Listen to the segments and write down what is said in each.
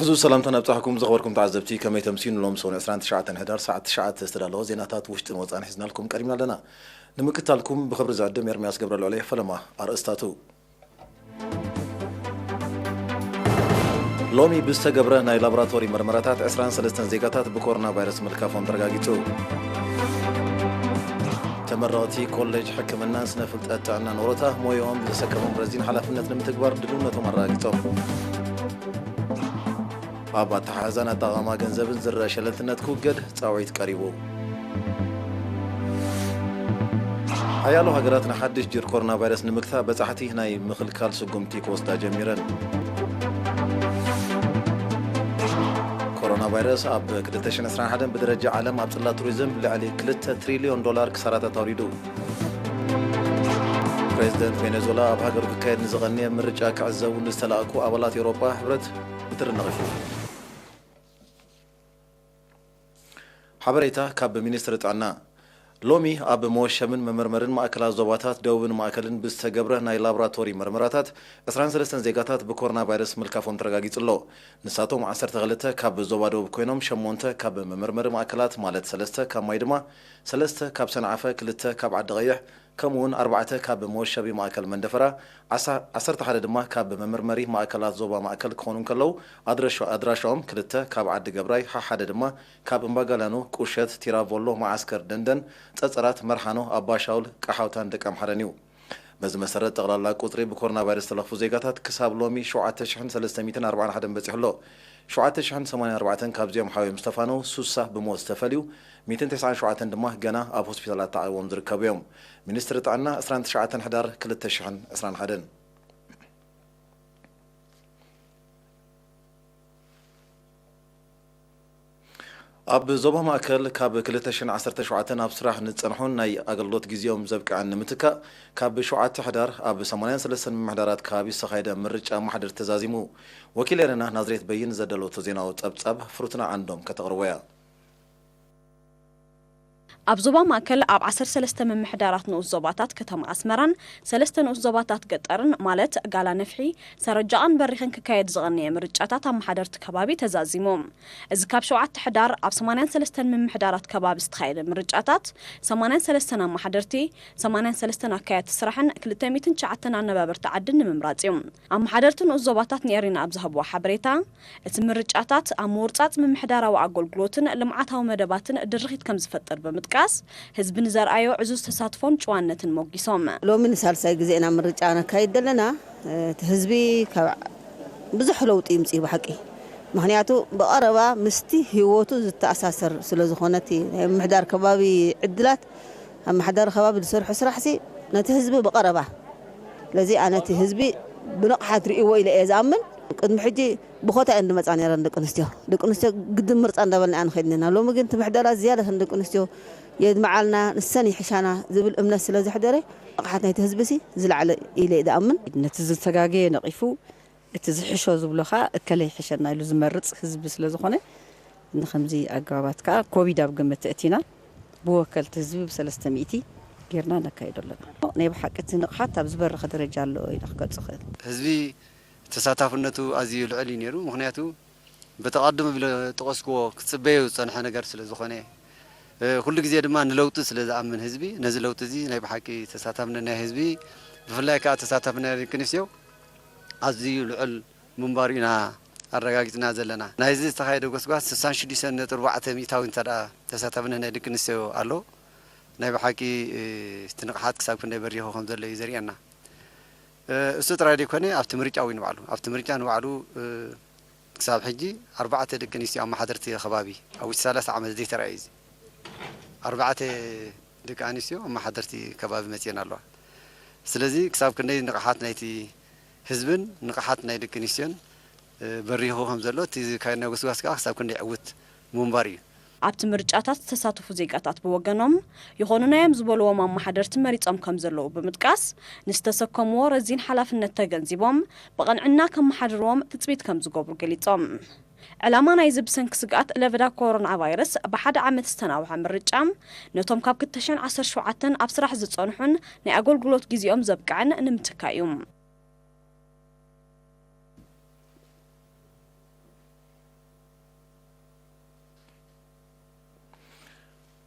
ብዙ ሰላምታ ናብጻሕኩም ዝኸበርኩም ተዓዘብቲ፣ ከመይ ተምሲኑ? ሎም ሰሙን ዕስራን ትሽዓተን ሕዳር ሰዓት ትሽዓተ ዝተዳለወ ዜናታት ውሽጥን ወጻን ሒዝናልኩም ቀሪብና ኣለና። ንምክታልኩም ብኽብሪ ዝዕድም ኤርምያስ ገብረልዑል እየ። ፈለማ ኣርእስታቱ። ሎሚ ብዝተገብረ ናይ ላቦራቶሪ መርመራታት ዕስራን ሰለስተን ዜጋታት ብኮሮና ቫይረስ ምልካፎም ተረጋጊጹ። ተመረቕቲ ኮሌጅ ሕክምናን ስነ ፍልጠት ጥዕናን ኦሮታ ሞያኦም ዝተሰከሞም ረዚን ሓላፍነት ንምትግባር ድልውነቶም ኣረጋጊጾም። ኣብ ኣተሓሕዛን ኣጠቓቕማ ገንዘብን ዝረአ ሸለልትነት ክውገድ ጻውዒት ቀሪቡ። ሓያሎ ሃገራት ንሓድሽ ጅር ኮሮና ቫይረስ ንምግታእ በጻሕቲ ናይ ምኽልካል ስጉምቲ ክወስዳ ጀሚረን። ኮሮና ቫይረስ ኣብ ክልተ ሽሕን ዕስራን ሓደን ብደረጃ ዓለም ኣብ ጽላት ቱሪዝም ልዕሊ ክልተ ትሪልዮን ዶላር ክሳራታት ኣውሪዱ። ፕሬዚደንት ቬኔዙዌላ ኣብ ሃገሩ ክካየድ ንዝቐንየ ምርጫ ክዕዘቡ ንዝተላእኩ ኣባላት ኤውሮጳ ሕብረት ብትሪ ነቒፉ። ሓበሬታ ካብ ሚኒስትሪ ጥዕና። ሎሚ ኣብ መወሸብን መመርመርን ማእከላት ዞባታት ደቡብን ማእከልን ብዝተገብረ ናይ ላቦራቶሪ መርመራታት ዕስራን ሰለስተን ዜጋታት ብኮሮና ቫይረስ ምልካፎም ተረጋጊጹ ኣሎ። ንሳቶም ዓሰርተ ክልተ ካብ ዞባ ደቡብ ኮይኖም፣ ሸሞንተ ካብ መመርመሪ ማእከላት ማለት ሰለስተ ካብ ማይ ድማ፣ ሰለስተ ካብ ሰንዓፈ፣ ክልተ ካብ ዓዲ ቀይሕ፣ ከምኡውን ኣርባዕተ ካብ መወሸቢ ማእከል መንደፈራ፣ ዓሳ-፣ ዓሰርተ ሓደ ድማ ካብ መመርመሪ ማእከላት ዞባ ማእከል ክኾኑ እንከለዉ፣ ኣድረሾ-፣ ኣድራሻኦም ክልተ ካብ ዓዲ ገብራይ፣ ሓሓደ ድማ ካብ እምባጋላኖ፣ ቁሸት፣ ቲራቮሎ፣ መዓስከር ደንደን፣ ጸጸራት፣ መርሓኖ፣ ኣባሻውል፣ ቀሓውታን ደቀምሓረን እዩ። በዚ መሰረት፣ ጠቕላላ ቁጽሪ ብኮሮና ቫይረስ ዝተለኽፉ ዜጋታት ክሳብ ሎሚ ሸውዓተ ሽሕን ሰለስተ ሚእትን ኣርባዓን ሓደን በጺሑ ኣሎ። ሸውዓተ ሽሕን ሰማንያን ኣርባዕተን ካብዚኦም ሓውዮም ዝተፋነው፣ ሱሳ ብሞት ዝተፈልዩ፣ ሚእትን ተስዓን ሸውዓተን ድማ ገና ኣብ ሆስፒታላት ተዓቕቦም ዝርከቡ እዮም። ሚኒስትሪ ጥዕና፣ ዕስራን ትሽዓተን ሕዳር ክልተ ሽሕን ዕስራን ሓደን። ኣብ ዞባ ማእከል ካብ ክልተ ሽሕን ዓሰርተ ሸውዓተን ኣብ ስራሕ ንዝጸንሑን ናይ ኣገልግሎት ግዜኦም ዘብቅዐን ንምትካእ፣ ካብ ሸውዓተ ሕዳር ኣብ ሰማንያን ሰለስተን ምምሕዳራት ከባቢ ዝተኻየደ ምርጫ ኣመሓደርቲ ተዛዚሙ። ወኪል ኤረና ናዝሬት በይን ዘዳለወቶ ዜናዊ ጸብጻብ ፍሩትና ዓንዶም ከተቕርቦ እያ። ኣብ ዞባ ማእከል ኣብ ዓሰርተ ሰለስተ ምምሕዳራት ንኡስ ዞባታት ከተማ ኣስመራን ሰለስተ ንኡስ ዞባታት ገጠርን ማለት ጋላ ነፍሒ፣ ሰረጃቓን በሪኽን ክካየድ ዝቐነየ ምርጫታት ኣመሓደርቲ ከባቢ ተዛዚሙ። እዚ ካብ ሸውዓተ ሕዳር ኣብ ሰማንያን ሰለስተን ምምሕዳራት ከባቢ ዝተኻየደ ምርጫታት፣ ሰማንያን ሰለስተን ኣመሓደርቲ፣ ሰማንያን ሰለስተን ኣካየድቲ ስራሕን ክልተ ሚእትን ትሽዓተን ኣነባበርቲ ዓድን ንምምራጽ እዩ። ኣመሓደርቲ ንኡስ ዞባታት ንኤሪና ኣብ ዝሃብዎ ሓበሬታ፣ እቲ ምርጫታት ኣብ ምውርጻጽ ምምሕዳራዊ ኣገልግሎትን ልምዓታዊ መደባትን ድርኺት ከም ዝፈጥር ብምጥቃስ፣ ህዝቢ ንዘርኣዮ ዕዙዝ ተሳትፎን ጭዋነትን ሞጊሶም። ሎሚ ንሳልሳይ ግዜ ኢና ምርጫ ነካይድ ዘለና። እቲ ህዝቢ ካብ ብዙሕ ለውጢ ይምጽእ ብሓቂ። ምኽንያቱ ብቐረባ ምስቲ ህይወቱ ዝተኣሳሰር ስለ ዝኾነ፣ እቲ ናይ ምምሕዳር ከባቢ ዕድላት፣ ኣብ ምምሕዳር ከባቢ ዝሰርሑ ስራሕሲ ነቲ ህዝቢ ብቐረባ። ስለዚ ኣነ እቲ ህዝቢ ብንቕሓት ርእይዎ ኢለ እየ ዝኣምን። ቅድሚ ሕጂ ብኾታ እየን ዝመጻ ነይረን ደቂ ኣንስትዮ። ደቂ ኣንስትዮ ግድን ምርጫ እንዳበልና ኢና ንኸይድ ነና። ሎሚ ግን እቲ ምሕደራ ዝያዳ ከም ደቂ ኣንስትዮ የድምዓልና፣ ንሰን ይሕሻና ዝብል እምነት ስለ ዘሕደረ፣ ንቕሓት ናይቲ ህዝቢ ሲ ዝለዓለ ኢለ እየ ዝኣምን። ነቲ ዝተጋገየ ነቒፉ፣ እቲ ዝሕሾ ዝብሎ ኸኣ እከለ ይሕሸና ኢሉ ዝመርጽ ህዝቢ ስለ ዝኾነ፣ ንኸምዚ ኣገባባት ከኣ ኮቪድ ኣብ ግምት ኣእቲና፣ ብወከልቲ ህዝቢ ብሰለስተ ሚእቲ ጌርና ነካይዶ ኣለና። ናይ ብሓቂ እቲ ንቕሓት ኣብ ዝበረኸ ደረጃ ኣሎ ኢለ ክገልጾ እኽእል። ህዝቢ ተሳታፍነቱ ኣዝዩ ልዑል እዩ ነይሩ። ምኽንያቱ በቲ ቀደም ኢለ ዝጠቐስክዎ ክጽበዮ ዝጸንሐ ነገር ስለ ዝኾነ፣ እ፣ ኩሉ ግዜ ድማ ንለውጢ ስለ ዝኣምን ህዝቢ፣ ነዚ ለውጢ እዚ ናይ ብሓቂ ተሳታፍነት ናይ ህዝቢ፣ ብፍላይ ከኣ ተሳታፍነት ናይ ደቂ ኣንስትዮ ኣዝዩ ልዑል ምንባሩ ኢና ኣረጋጊጽና ዘለና። ናይዚ ዝተኻየደ ጎስጓስ ስሳን ሽዱሽተን ነጥቢ ኣርባዕተ ሚእታዊ እንተ ደኣ ተሳታፍነት ናይ ደቂ ኣንስትዮ ኣሎ፣ ናይ ብሓቂ፣ እ፣ እቲ ንቕሓት ክሳብ ክንደይ በሪኹ ከም ዘሎ እዩ ዘርእየና። እ፣ እሱ ጥራይ ዘይኮነ፣ ኣብቲ ምርጫ እውን ንባዕሉ፣ ኣብቲ ምርጫ ንባዕሉ፣ እ፣ ክሳብ ሕጂ ኣርባዕተ ደቂ ኣንስትዮ ኣመሓደርቲ ከባቢ፣ ኣብ ውሽጢ ሰላሳ ዓመት ዘይተራእየ እዚ። ኣርባዕተ ደቂ ኣንስትዮ ኣመሓደርቲ ከባቢ መጺኤን ኣለዋ። ስለዚ ክሳብ ክንደይ ንቕሓት ናይቲ ህዝብን ንቕሓት ናይ ደቂ ኣንስትዮን፣ እ፣ በሪኹ ከም ዘሎ፣ እቲ ዝካየድ ናይ ጎስጓስ ከኣ ክሳብ ክንደይ ዕዉት ምንባር እዩ። ኣብቲ ምርጫታት ዝተሳተፉ ዜጋታት ብወገኖም፣ ይኾኑና እዮም ዝበልዎም ኣመሓደርቲ መሪጾም ከም ዘለዉ ብምጥቃስ፣ ንዝተሰከምዎ ረዚን ሓላፍነት ተገንዚቦም፣ ብቕንዕና ከመሓድርዎም ትጽቢት ከም ዝገብሩ ገሊጾም። ዕላማ ናይዚ ብሰንኪ ስግኣት ለበዳ ኮሮና ቫይረስ ብሓደ ዓመት ዝተናውሐ ምርጫ፣ ነቶም ካብ ክልተ ሽሕን ዓሰርተ ሸውዓተን ኣብ ስራሕ ዝጸንሑን ናይ ኣገልግሎት ግዜኦም ዘብቅዐን ንምትካእ እዩ።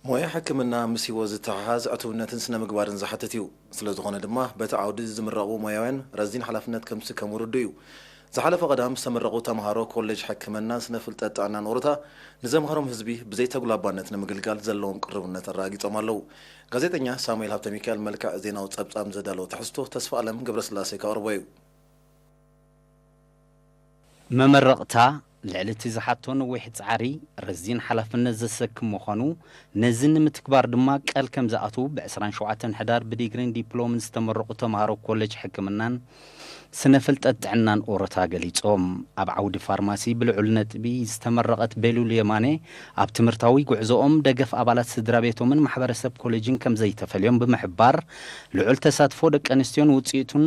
ሞያ ሕክምና ምስ ህይወት ዝተሓሓዝ ዕቱብነትን ስነ ምግባርን ዝሓትት እዩ። ስለ ዝኾነ ድማ በቲ ዓውዲ ዝምረቑ ሞያውያን ረዚን ሓላፍነት ከምስከሙ ርዱእ እዩ። ዝሓለፈ ቀዳም ዝተመረቑ ተምሃሮ ኮሌጅ ሕክምናን ስነ ፍልጠት ጥዕናን ኦሮታ ንዘምሃሮም ህዝቢ ብዘይተጉላባነት ንምግልጋል ዘለዎም ቅርብነት ኣረጋጊጾም ኣለዉ። ጋዜጠኛ ሳሙኤል ሃብተ ሚካኤል መልክዕ ዜናዊ ጸብጻብ ዘዳለወ ትሕዝቶ ተስፋ ኣለም ገብረስላሴ ከቕርቦ እዩ። መመረቕታ ልዕሊ እቲ ዝሓቶ ነዊሕ ጻዕሪ ረዚን ሓላፍነት ዘሰክም ምዃኑ፣ ነዚ ንምትግባር ድማ ቃል ከም ዝኣትዉ ብ ዕስራን ሸውዓተን ሕዳር ብዲግሪን ዲፕሎምን ዝተመረቑ ተምሃሮ ኮሌጅ ሕክምናን ስነ ፍልጠት ጥዕናን ኦሮታ ገሊጾም። ኣብ ዓውዲ ፋርማሲ ብልዑል ነጥቢ ዝተመረቐት ቤሉል የማነ፣ ኣብ ትምህርታዊ ጉዕዞኦም ደገፍ ኣባላት ስድራ ቤቶምን ማሕበረሰብ ኮሌጅን ከም ዘይተፈልዮም ብምሕባር፣ ልዑል ተሳትፎ ደቂ ኣንስትዮን ውጽኢቱን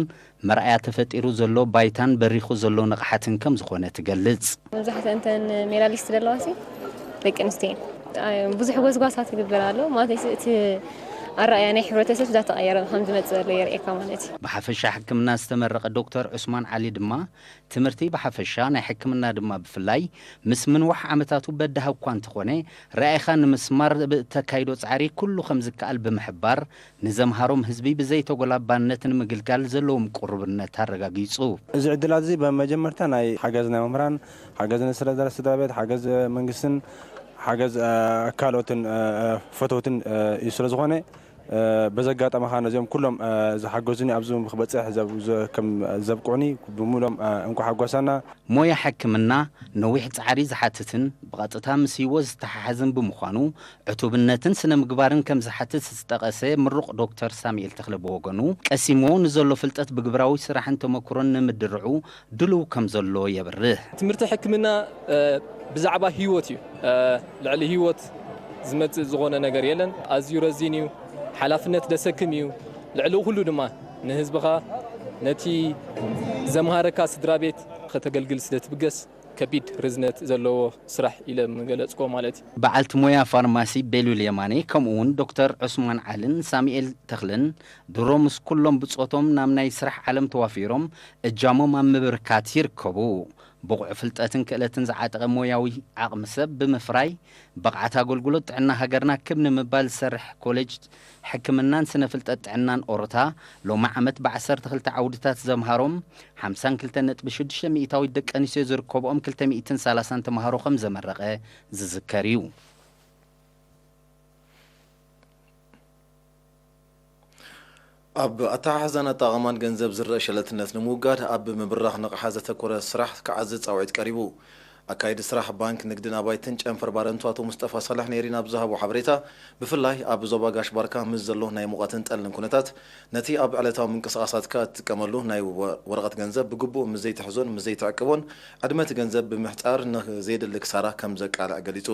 መርኣያ ተፈጢሩ ዘሎ ባይታን በሪኹ ዘሎ ንቕሓትን ከም ዝኾነ ትገልጽ። መብዛሕትአን እተን ሜዳሊስት ዘለዋ ሲ ደቂ ኣንስትዮ እየን። ብዙሕ ጎስጓሳት ይግበር ኣሎ ማለት እቲ ኣረኣያ ናይ ሕብረተሰብ እንዳተቐየረ ከም ዝመፅእ ዘሎ የርእየካ ማለት እዩ። ብሓፈሻ ሕክምና ዝተመረቐ ዶክተር ዑስማን ዓሊ ድማ ትምህርቲ ብሓፈሻ ናይ ሕክምና ድማ ብፍላይ ምስ ምንዋሕ ዓመታቱ በዳሂ እኳ እንተኾነ ራኢኻ ንምስማር ብእተካይዶ ጻዕሪ ኩሉ ከም ዝከኣል ብምሕባር ንዘምሃሮም ህዝቢ ብዘይተጎላባነት ንምግልጋል ዘለዎም ቅሩብነት ኣረጋጊጹ። እዚ ዕድላት እዚ ብመጀመርታ ናይ ሓገዝ ናይ መምህራን፣ ሓገዝ ናይ ስድራ ቤት፣ ሓገዝ መንግስትን ሓገዝ ካልኦትን ፈተውትን እዩ። ስለዝኾነ በዚ ኣጋጣሚ ከዓ ነዚኦም ኩሎም ዝሓገዙኒ ኣብዚ ክበፅሕ ከም ዘብቅዑኒ ብምሎም እንኳ ሓጓሳና። ሞያ ሕክምና ነዊሕ ጻዕሪ ዝሓትትን ብቐጥታ ምስ ህይወት ዝተሓሓዝን ብምዃኑ ዕቱብነትን ስነ ምግባርን ከም ዝሓትት ዝጠቐሰ ምሩቕ ዶክተር ሳሙኤል ተኽለ ብወገኑ ቀሲምዎ ንዘሎ ፍልጠት ብግብራዊ ስራሕን ተመክሮን ንምድርዑ ድሉው ከም ዘሎ የብርህ። ትምህርቲ ሕክምና ብዛዕባ ህይወት እዩ። ልዕሊ ህይወት ዝመፅእ ዝኾነ ነገር የለን። ኣዝዩ ረዚን እዩ። ሓላፍነት ደሰክም እዩ። ልዕሊ ኩሉ ድማ ንህዝብኻ ነቲ ዘምሃረካ ስድራ ቤት ከተገልግል ስለ ትብገስ ከቢድ ርዝነት ዘለዎ ስራሕ ኢለ ምገለፅኮ ማለት እዩ። በዓልቲ ሞያ ፋርማሲ ቤሉል የማነ ከምኡ እውን ዶክተር ዑስማን ዓልን ሳሙኤል ተኽልን ድሮ ምስ ኩሎም ብፆቶም ናብ ናይ ስራሕ ዓለም ተዋፊሮም እጃሞም ኣብ ምብርካት ይርከቡ። ብቑዕ ፍልጠትን ክእለትን ዝዓጠቐ ሞያዊ ዓቕሚ ሰብ ብምፍራይ ብቕዓት ኣገልግሎት ጥዕና ሃገርና ክብ ንምባል ዝሰርሕ ኮሌጅ ሕክምናን ስነ ፍልጠት ጥዕናን ኦሮታ ሎሚ ዓመት ብ ዓሰርተ ክልተ ዓውድታት ዘምሃሮም ሓምሳን ክልተን ነጥቢ ሽዱሽተ ሚእታዊት ደቂ ኣንስትዮ ዝርከብኦም ክልተ ሚእትን ሰላሳን ተምሃሮ ከም ዘመረቐ ዝዝከር እዩ። ኣብ ኣተሓሕዛን ኣጠቓቕማን ገንዘብ ዝረአ ሸለልትነት ንምውጋድ ኣብ ምብራኽ ንቕሓት ዘተኮረ ስራሕ ክዓዝዝ ጻውዒት ቀሪቡ። ኣካየዲ ስራሕ ባንክ ንግድን ኣባይትን ጨንፈር ባረንቱ ኣቶ ሙስጠፋ ሳልሕ ነይሪን ኣብ ዝሃቦ ሓበሬታ፣ ብፍላይ ኣብ ዞባ ጋሽ ባርካ ምስ ዘሎ ናይ ሙቐትን ጠልን ኩነታት ነቲ ኣብ ዕለታዊ ምንቅስቓሳትካ እትጥቀመሉ ናይ ወረቐት ገንዘብ ብግቡእ ምስ ዘይትሕዞን ምስ ዘይትዕቅቦን ዕድመ እቲ ገንዘብ ብምሕጻር ንዘየድሊ ክሳራ ከም ዘቃልዕ ገሊጹ።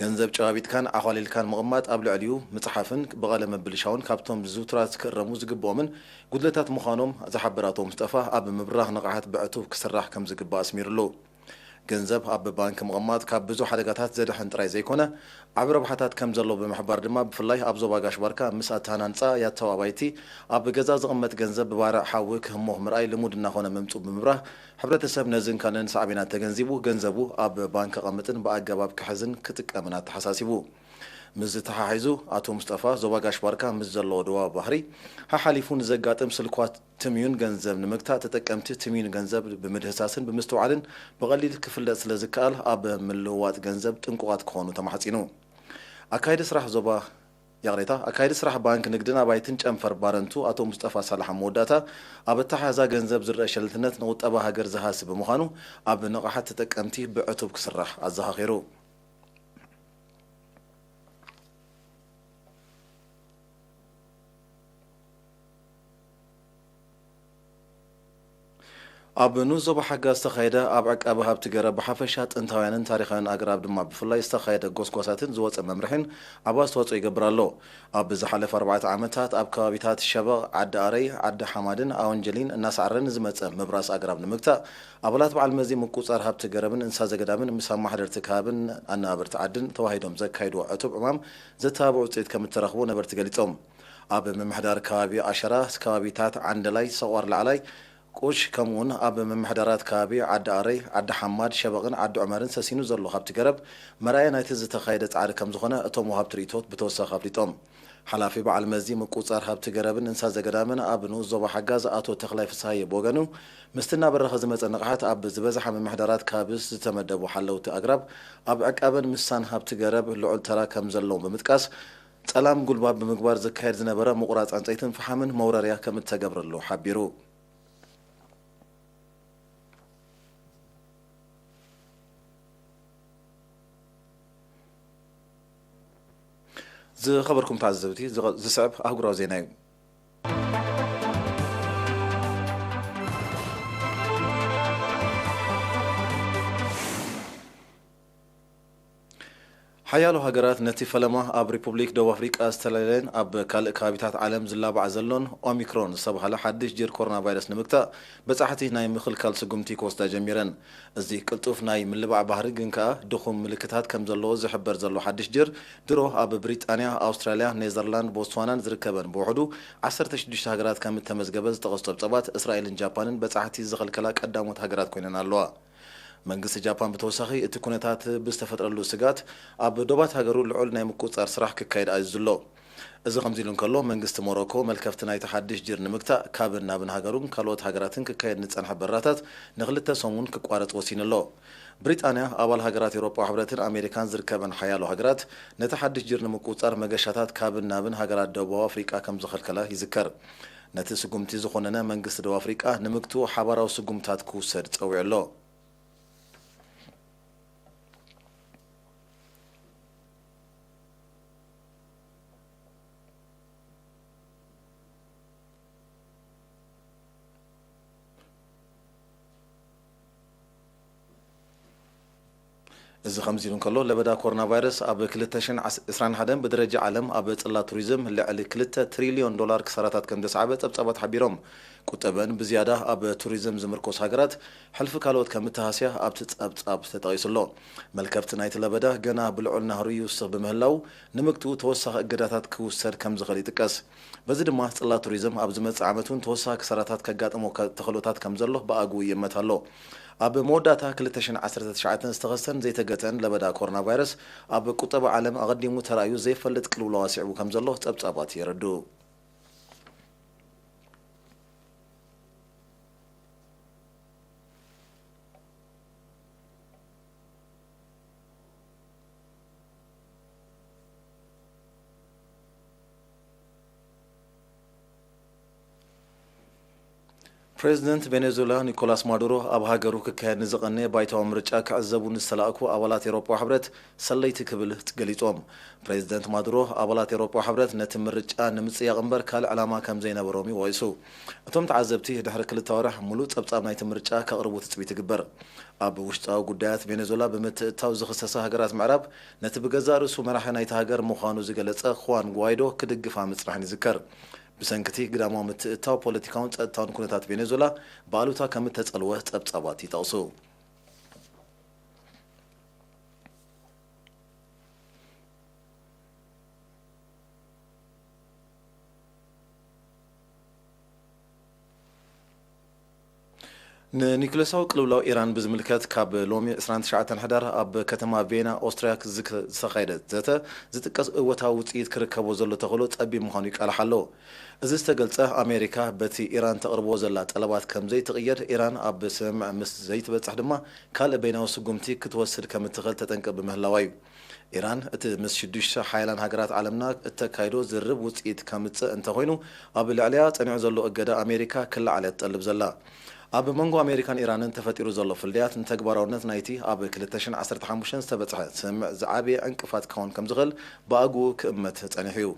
ገንዘብ ጨባቢጥካን ዓዃሊልካን ምቕማጥ፣ ኣብ ልዕሊኡ ምጽሓፍን ብቐለም ምብልሻውን ካብቶም ዝዝውቱራት ክእረሙ ዝግብኦምን ጉድለታት ምዃኖም ዝሓበረ ኣቶ ሙስጠፋ፣ ኣብ ምብራኽ ንቕሓት ብዕቱብ ክስራሕ ከም ዝግባእ ኣስሚሩሉ። ገንዘብ ኣብ ባንክ ምቕማጥ ካብ ብዙሕ ሓደጋታት ዘድሕን ጥራይ ዘይኮነ፣ ዓቢ ረብሓታት ከም ዘለዎ ብምሕባር ድማ፣ ብፍላይ ኣብ ዞባ ጋሽ ባርካ ምስ ኣተሃናንጻ ያታዊ ኣባይቲ ኣብ ገዛ ዝቕመጥ ገንዘብ ብባርዕ ሓዊ ክህሞኽ ምርኣይ ልሙድ እናኾነ ምምጽኡ ብምብራህ፣ ሕብረተሰብ ነዝን ካልእን ሳዕቤናት ተገንዚቡ፣ ገንዘቡ ኣብ ባንክ ከቐምጥን ብኣገባብ ክሕዝን ክጥቀምን ኣተሓሳሲቡ። ምስዚ ተሓሒዙ፣ ኣቶ ሙስጠፋ፣ ዞባ ጋሽ ባርካ ምስ ዘለዎ ድባብ ባሕሪ ሓሓሊፉ ንዘጋጥም ስልኳት ትምዩን ገንዘብ ንምግታእ፣ ተጠቀምቲ ትምዩን ገንዘብ ብምድህሳስን ብምስትውዓልን ብቐሊል ክፍለጥ ስለ ዝከኣል፣ ኣብ ምልውዋጥ ገንዘብ ጥንቁቓት ክኾኑ ተማሕጺኑ። ኣካየዲ ስራሕ ዞባ ይቕሬታ፣ ኣካየዲ ስራሕ ባንክ ንግድን ኣባይትን ጨንፈር ባረንቱ ኣቶ ሙስጠፋ ሳልሕ ኣብ መወዳእታ፣ ኣብ ኣተሓሕዛ ገንዘብ ዝረአ ሸለልትነት ንቁጠባ ሃገር ዝሃሲ ብምዃኑ፣ ኣብ ንቕሓት ተጠቀምቲ ብዕቱብ ክስራሕ ኣዘኻኺሩ። ኣብ ንኡስ ዞባ ሓጋ ዝተኻየደ ኣብ ዕቃበ ሃብቲ ገረብ ብሓፈሻ ጥንታውያንን ታሪኻውያን ኣግራብ ድማ ብፍላይ ዝተኻየደ ጎስጓሳትን ዝወፀ መምርሒን ዓቢ ኣስተዋፅኦ ይገብር ኣሎ። ኣብ ዝሓለፈ ኣርባዕተ ዓመታት ኣብ ከባቢታት ሸበቕ፣ ዓዲ ኣረይ፣ ዓዲ ሓማድን ኣወንጀሊን እናሳዕረ ንዝመፀ ምብራስ ኣግራብ ንምግታእ ኣባላት በዓል መዚ ምቁፅፃር ሃብቲ ገረብን እንስሳ ዘገዳምን ምስ ኣማሓደርቲ ከባብን ኣነባበርቲ ዓድን ተዋሂዶም ዘካይድዎ ዕቱብ ዕማም ዘተባብዕ ውፅኢት ከምእተረኽቦ ነበርቲ ገሊፆም። ኣብ ምምሕዳር ከባቢ ኣሸራ ከባቢታት ዓንደላይ፣ ሰቋር ላዕላይ፣ ቁሽ፣ ከምኡውን ኣብ ምምሕዳራት ከባቢ ዓዲ ኣረይ፣ ዓዲ ሓማድ፣ ሸበቕን ዓዲ ዑመርን ሰሲኑ ዘሎ ሃብቲ ገረብ መርኣያ ናይቲ ዝተኻየደ ጻዕሪ ከም ዝኾነ እቶም ወሃብቲ ርእይቶት ብተወሳኺ ኣፍሊጦም። ሓላፊ በዓል መዚ ምቁጽጻር ሃብቲ ገረብን እንስሳ ዘገዳምን ኣብ ንኡስ ዞባ ሓጋዝ ኣቶ ተኽላይ ፍስሃየ ብወገኑ፣ ምስቲ እናበረኸ ዝመጸ ንቕሓት ኣብ ዝበዝሓ ምምሕዳራት ከባቢ ዝተመደቡ ሓለውቲ ኣግራብ ኣብ ዕቃበን ምስሳን ሃብቲ ገረብ ልዑል ተራ ከም ዘለዎም ብምጥቃስ፣ ጸላም ጉልባብ ብምግባር ዝካየድ ዝነበረ ምቑራጽ ዕንጸይትን ፈሓምን መውረርያ ከም እተገብረሉ ሓቢሩ። ዝኸበርኩም ተዓዘብቲ፣ ዝቐ-፣ ዝስዕብ ኣህጉራዊ ዜና እዩ። ሓያሎ ሃገራት ነቲ ፈለማ ኣብ ሪፑብሊክ ደቡብ ኣፍሪቃ ዝተላለየን ኣብ ካልእ ከባቢታት ዓለም ዝላባዕ ዘሎን ኦሚክሮን ዝተባህለ ሓድሽ ጅር ኮሮና ቫይረስ ንምግታእ በጻሕቲ ናይ ምኽልካል ስጉምቲ ክወስዳ ጀሚረን። እዚ ቅልጡፍ ናይ ምልባዕ ባህሪ ግን ከኣ ድኹም ምልክታት ከም ዘለዎ ዝሕበር ዘሎ ሓድሽ ጅር ድሮ ኣብ ብሪጣንያ፣ ኣውስትራልያ፣ ኔዘርላንድ፣ ቦትስዋናን ዝርከበን ብውሕዱ ዓሰርተ ሽዱሽተ ሃገራት ከም እተመዝገበ ዝጠቐሱ ጸብጻባት እስራኤልን ጃፓንን በጻሕቲ ዝኸልከላ ቀዳሞት ሃገራት ኮይነን ኣለዋ። መንግስቲ ጃፓን ብተወሳኺ እቲ ኩነታት ብዝተፈጥረሉ ስግኣት ኣብ ዶባት ሃገሩ ልዑል ናይ ምቁጽጻር ስራሕ ክካየድ ኣዚዙ ኣሎ። እዚ ከምዚ ኢሉ እንከሎ፣ መንግስቲ ሞሮኮ መልከፍቲ ናይቲ ሓድሽ ጅር ንምግታእ ካብን ናብን ሃገሩን ካልኦት ሃገራትን ክካየድ ንጸንሐ በራታት ንኽልተ ሰሙን ክቋረጽ ወሲኑ ኣሎ። ብሪጣንያ፣ ኣባል ሃገራት ኤውሮጳ ሕብረትን ኣሜሪካን ዝርከበን ሓያሎ ሃገራት ነቲ ሓድሽ ጅር ንምቁጽጻር መገሻታት ካብን ናብን ሃገራት ደቡብ ኣፍሪቃ ከም ዝኸልከላ ይዝከር። ነቲ ስጉምቲ ዝኾነነ መንግስቲ ደቡብ ኣፍሪቃ ንምግትኡ ሓባራዊ ስጉምታት ክውሰድ ጸዊዑ ኣሎ። እዚ ከምዚ ኢሉ እንከሎ፣ ለበዳ ኮሮና ቫይረስ ኣብ ክልተ ሽሕን ዕስራን ሓደን ብደረጃ ዓለም ኣብ ጽላት ቱሪዝም ልዕሊ ክልተ ትሪልዮን ዶላር ክሳራታት ከም ዘስዓበ ጸብጻባት ሓቢሮም። ቁጠበን ብዝያዳ ኣብ ቱሪዝም ዝምርኮስ ሃገራት ሕልፊ ካልኦት ከም እተሃስያ ኣብቲ ጸብጻብ ተጠቒሱ ኣሎ። መልከፍቲ ናይቲ ለበዳ ገና ብልዑል ናህሩ ይውስኽ ብምህላው፣ ንምግትኡ ተወሳኺ እገዳታት ክውሰድ ከም ዝኽእል ይጥቀስ። በዚ ድማ ጽላት ቱሪዝም ኣብ ዝመጽእ ዓመት እውን ተወሳኺ ክሳራታት ከጋጥሞ ከ-፣ ተኽእሎታት ከም ዘሎ ብኣግኡ ይእመት ኣሎ። ኣብ መወዳእታ ክልተ ሽሕን ዓሰርተ ትሽዓተን ዝተኸስተን ዘይተገተን ለበዳ ኮሮና ቫይረስ ኣብ ቁጠባ ዓለም ኣቐዲሙ ተራእዩ ዘይፈልጥ ቅልውላው ኣስዒቡ ከም ዘሎ ጸብጻባት የረድኡ። ፕሬዚደንት ቬኔዙዌላ ኒኮላስ ማዱሮ ኣብ ሃገሩ ክካየድ ንዝቐነየ ባይታዊ ምርጫ ክዕዘቡ ንዝተላእኩ ኣባላት ኤውሮጳ ሕብረት ሰለይቲ ክብል ገሊጾም። ፕሬዚደንት ማዱሮ ኣባላት ኤውሮጳ ሕብረት ነቲ ምርጫ ንምጽያቕ እምበር ካልእ ዕላማ ከም ዘይነበሮም እዩ ወቒሱ። እቶም ተዓዘብቲ ድሕሪ ክልተ ኣዋርሕ ሙሉእ ጸብጻብ ናይቲ ምርጫ ከቕርቡ ትጽቢት ይግበር። ኣብ ውሽጣዊ ጉዳያት ቬኔዙዌላ ብምትእትታው ዝኽሰሳ ሃገራት ምዕራብ፣ ነቲ ብገዛእ ርእሱ መራሒ ናይቲ ሃገር ምዃኑ ዝገለጸ ኹዋን ጓይዶ ክድግፋ ምጽናሕን ይዝከር። ብሰንኪ እቲ ግዳማዊ ምትእትታው ፖለቲካውን ጸጥታውን ኩነታት ቬኔዙዌላ ብኣሉታ ከም እተጸልወ ጸብጻባት ይጠቕሱ። ንኒኩለሳዊ ቅልውላው ኢራን ብዝምልከት፣ ካብ ሎሚ ዕስራን ትሽዓተን ሕዳር ኣብ ከተማ ቬና ኦስትርያ ዝክ-፣ ዝተኻየደ ዘተ ዝጥቀስ እወታዊ ውጽኢት ክርከቦ ዘሎ ተኽእሎ ጸቢብ ምዃኑ ይቃላሕ ኣሎ። እዚ ዝተገልጸ፣ ኣሜሪካ በቲ ኢራን ተቕርቦ ዘላ ጠለባት ከም ዘይትቕየድ፣ ኢራን ኣብ ስምምዕ ምስ ዘይትበጽሕ ድማ ካልእ በይናዊ ስጉምቲ ክትወስድ ከም እትኽእል ተጠንቅቕ ብምህላዋ እዩ። ኢራን እቲ ምስ ሽዱሽተ ሓያላን ሃገራት ዓለምና እተካይዶ ዝርርብ ውጽኢት ከምጽእ እንተኾይኑ፣ ኣብ ልዕሊኣ ጸኒዑ ዘሎ እገዳ ኣሜሪካ ክለዓል እያ ትጠልብ ዘላ። ኣብ መንጎ ኣሜሪካን ኢራንን ተፈጢሩ ዘሎ ፍልልያት ንተግባራውነት ናይቲ ኣብ ክልተ ሽሕን ዓሰርተ ሓሙሽተን ዝተበጽሐ ስምምዕ ዝዓበየ ዕንቅፋት ክኸውን ከም ዝኽእል ብኣግኡ ክእመት ጸኒሑ እዩ።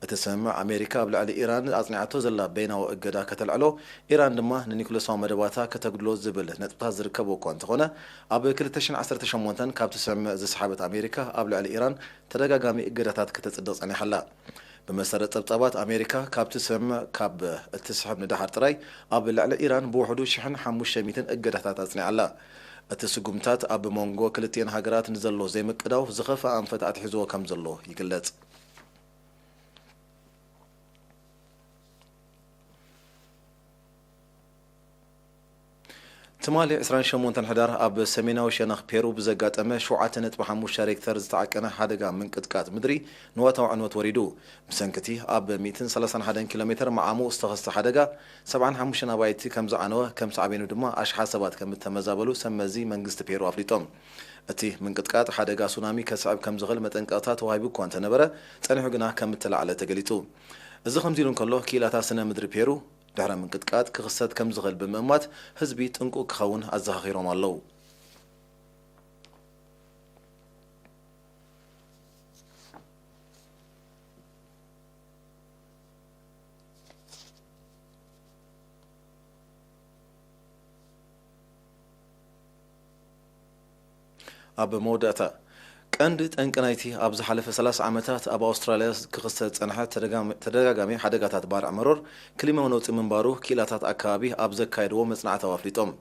እቲ ስምምዕ ኣሜሪካ ኣብ ልዕሊ ኢራን ኣጽኒዓቶ ዘላ በይናዊ እገዳ ከተልዕሎ፣ ኢራን ድማ ንኒኩለሳዊ መደባታ ከተጉድሎ ዝብል ነጥብታት ዝርከብዎ እኳ እንተኾነ፣ ኣብ ክልተ ሽሕን ዓሰርተ ሸሞንተን ካብቲ ስምምዕ ዝሰሓበት ኣሜሪካ ኣብ ልዕሊ ኢራን ተደጋጋሚ እገዳታት ከተጽድቕ ጸኒሓ ኣላ። ብመሰረት ጸብጻባት፣ ኣሜሪካ ካብቲ ስምምዕ ካብ እትስሕብ ንደሓር ጥራይ ኣብ ልዕሊ ኢራን ብውሕዱ ሽሕን ሓሙሽተ ሚእትን እገዳታት ኣጽኒዓ ኣላ። እቲ ስጉምታት ኣብ መንጎ ክልቲኤን ሃገራት ንዘሎ ዘይምቅዳው ዝኸፍኣ ኣንፈት ኣትሒዝዎ ከም ዘሎ ይግለጽ። ትማሊ ዕስራን ሸሞንተን ሕዳር ኣብ ሰሜናዊ ሸነኽ ፔሩ ብዘጋጠመ ሸውዓተ ነጥቢ ሓሙሽተ ሬክተር ዝተዓቀነ ሓደጋ ምንቅጥቃጥ ምድሪ ንዋታዊ ዕንወት ወሪዱ። ብሰንኪ እቲ ኣብ ሚእትን ሰላሳን ሓደን ኪሎ ሜትር መዓሙቕ ዝተኸስተ ሓደጋ፣ ሰብዓን ሓሙሽተን ኣባይቲ ከም ዝዓነወ፣ ከም ሳዕቤኑ ድማ ኣሽሓት ሰባት ከም እተመዛበሉ ሰብ መዚ መንግስቲ ፔሩ ኣፍሊጦም። እቲ ምንቅጥቃጥ ሓደጋ ሱናሚ ከስዕብ ከም ዝኽእል መጠንቀቕታ ተዋሂቡ እኳ እንተነበረ፣ ጸኒሑ ግና ከም እተላዕለ ተገሊጹ። እዚ ከምዚ ኢሉ እንከሎ፣ ክኢላታት ስነ ምድሪ ፔሩ፣ ድሕረ ምንቅጥቃጥ ክኽሰት ከም ዝኽእል ብምእማት፣ ህዝቢ ጥንቁቕ ክኸውን ኣዘኻኺሮም ኣለዉ። ኣብ መወዳእታ፣ ቀንዲ ጠንቂ ናይቲ ኣብ ዝሓለፈ ሰላሳ ዓመታት ኣብ ኣውስትራልያ ክኽሰት ዝጸንሐ ተደጋሚ-፣ ተደጋጋሚ ሓደጋታት ባርዕ መሮር ክሊማዊ ነውጺ ምንባሩ ክኢላታት ኣከባቢ ኣብ ዘካየድዎ መጽናዕታዊ ኣፍሊጦም።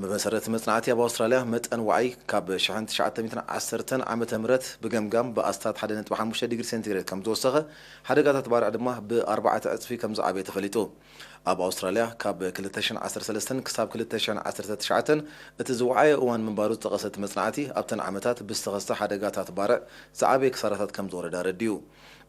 ብመሰረት መጽናዕቲ፣ ኣብ ኣውስትራልያ መጠን ዋዒ ካብ ሽሕን ትሽዓተ ሚእትን ዓሰርተን ዓመተ ምህረት ብገምጋም ብኣስታት ሓደ ነጥቢ ሓሙሽተ ዲግሪ ሴንቲግሬድ ከም ዝወሰኸ፣ ሓደጋታት ባርዕ ድማ ብኣርባዕተ ዕጽፊ ከም ዝዓበየ ተፈሊጡ። ኣብ ኣውስትራልያ ካብ ክልተ ሽሕን ዓሰርተ ሰለስተን ክሳብ ክልተ ሽሕን ዓሰርተ ትሽዓተን እቲ ዝወዓየ እዋን ምንባሩ ዝጠቐሰ እቲ መጽናዕቲ፣ ኣብተን ዓመታት ብዝተኸስተ ሓደጋታት ባርዕ ዝዓበየ ክሳራታት ከም ዝወረደ ኣረዲኡ።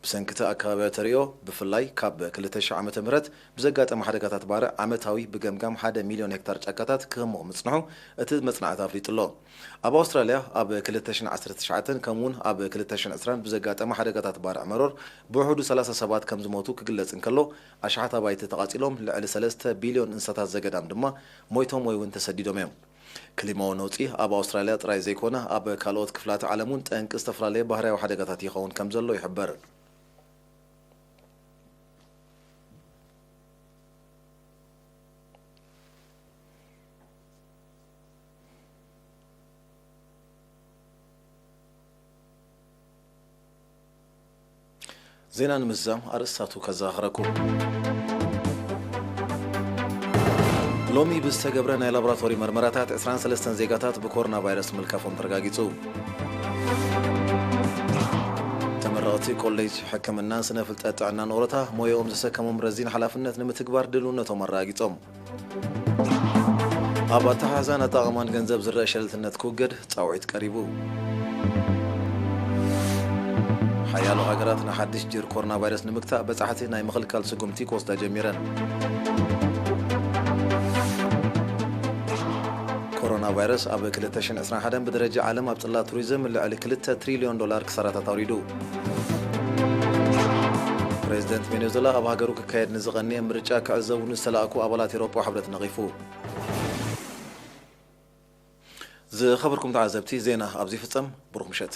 ብሰንኪ እቲ ኣከባብያዊ ተርእዮ፣ ብፍላይ ካብ ክልተ ሽሕ ዓመተ ምህረት ብዘጋጠመ ሓደጋታት ባርዕ፣ ዓመታዊ ብገምጋም ሓደ ሚልዮን ሄክታር ጫካታት ክህሙቕ ምጽንሑ እቲ መጽናዕቲ ኣፍሊጡ ኣሎ። ኣብ ኣውስትራልያ ኣብ ክልተ ሽሕን ዓሰርተ ትሽዓተን ከምኡውን ኣብ ክልተ ሽሕን ዕስራን ብዘጋጠመ ሓደጋታት ባርዕ መሮር ብውሕዱ ሰላሳ ሰባት ከም ዝሞቱ ክግለጽ እንከሎ፣ ኣሽሓት ኣባይቲ ተቓጺሎም፣ ልዕሊ ሰለስተ ቢልዮን እንስሳታት ዘገዳም ድማ ሞይቶም ወይ እውን ተሰዲዶም እዮም። ክሊማዊ ነውጺ ኣብ ኣውስትራልያ ጥራይ ዘይኮነ፣ ኣብ ካልኦት ክፍላተ ዓለም እውን ጠንቂ ዝተፈላለየ ባህርያዊ ሓደጋታት ይኸውን ከም ዘሎ ይሕበር። ዜና ንምዝዛም ኣርእስታቱ ከዘኻኽረኩም። ሎሚ ብዝተገብረ ናይ ላቦራቶሪ መርመራታት ዕስራን ሰለስተን ዜጋታት ብኮሮና ቫይረስ ምልካፎም ተረጋጊጹ። ተመረቕቲ ኮሌጅ ሕክምናን ስነ ፍልጠት ጥዕናን ኦሮታ ሞያኦም ዘሰከሞም ረዚን ሓላፍነት ንምትግባር ድልውነቶም ኣረጋጊጾም። ኣብ ኣተሓሕዛን ኣጠቓቕማን ገንዘብ ዝረአ ሸለልትነት ክውገድ ጻውዒት ቀሪቡ። ሓያሎ ሃገራት ንሓድሽ ጅር ኮሮና ቫይረስ ንምግታእ በጻሕቲ ናይ ምኽልካል ስጉምቲ ክወስዳ ጀሚረን። ኮሮና ቫይረስ ኣብ ክልተ ሽሕን ዕስራን ሓደን ብደረጃ ዓለም ኣብ ጽላት ቱሪዝም ልዕሊ ክልተ ትሪልዮን ዶላር ክሳራታት ኣውሪዱ። ፕሬዚደንት ቬኔዙዌላ ኣብ ሃገሩ ክካየድ ንዝቐንየ ምርጫ ክዕዘቡ ንዝተላእኩ ኣባላት ኤውሮጳዊ ሕብረት ነቒፉ። ዝኸበርኩም ተዓዘብቲ፣ ዜና ኣብዚ ይፍጸም። ብሩኽ ምሸት።